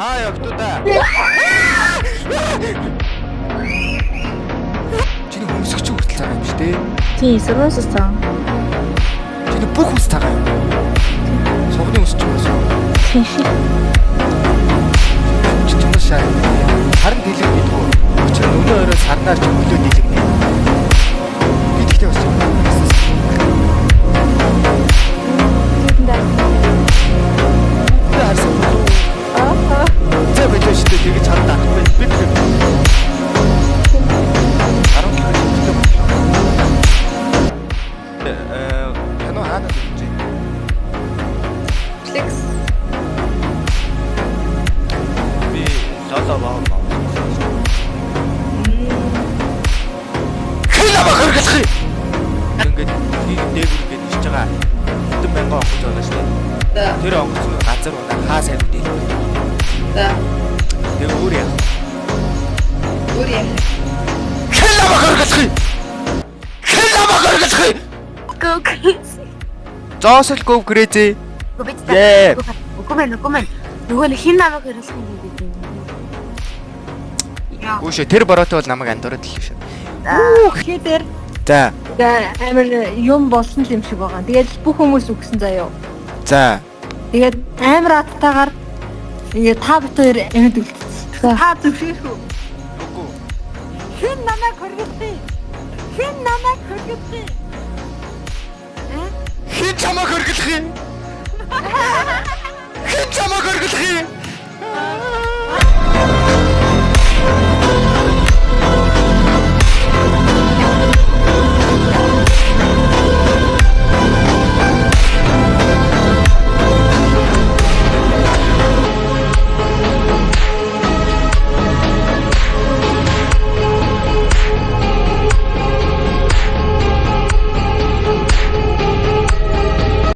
Аа явтуу. Чиний хөмсгч хүртэл цагаан юм шүү дээ. Тийм, сургуульс цаа. Чиний бүх хүс цагаан юм. Сугны хүс ч юм уу. Тийм. Чи чамаас шаа. Харин дэлэг гэдэг үү? Учир нь өнөө өрөө сарнаар ч өглөө дэлэгнэ. Би тэгтээ бас юм. Би харсан. Аа. За билээ шүү дээ. Тэгэж чад дарахгүй. Би тэр. 10 км шимттэй боллоо. Э кино хаана үзэж байна? Flex. Би лоло вау вау. Хэл амаа хөргөлөх юм. Ингээд хийг дээгүр ингээд ичж байгаа хэдэн мянган онгоц байгаа шүү дээ. Тэр онгоц нь газар унаа хаа сайн үдээ. За. Тэгээ өөр яах. Өөр яах. Хэл амаа хөргөлөх юм. Хэл амаа хөргөлөх юм. Go crazy. Зоосол go crazy. Үгүй Yeah. Үгүй мэн, үгүй мэн. Нөгөө нэг хин намайг хэрэлэх юм гэдэг юм. Яа. Үгүй шүү. Тэр бороотой бол намайг андуураад л шүү. Тэгэхээр За. амар юм болсон л юм шиг байгаа. Тэгээд бүх хүмүүс үгсэн заяо. За. Тэгээд амар аттайгаар ингээд та бит хоёр амьд үлдсэн. Та зөвшөөрөх үү? Үгүй. Хэн намайг хөргөлтий? Хэн намайг хөргөлтий? Хин чамайг хөргөлөх юм? Хин чамайг хөргөлөх юм?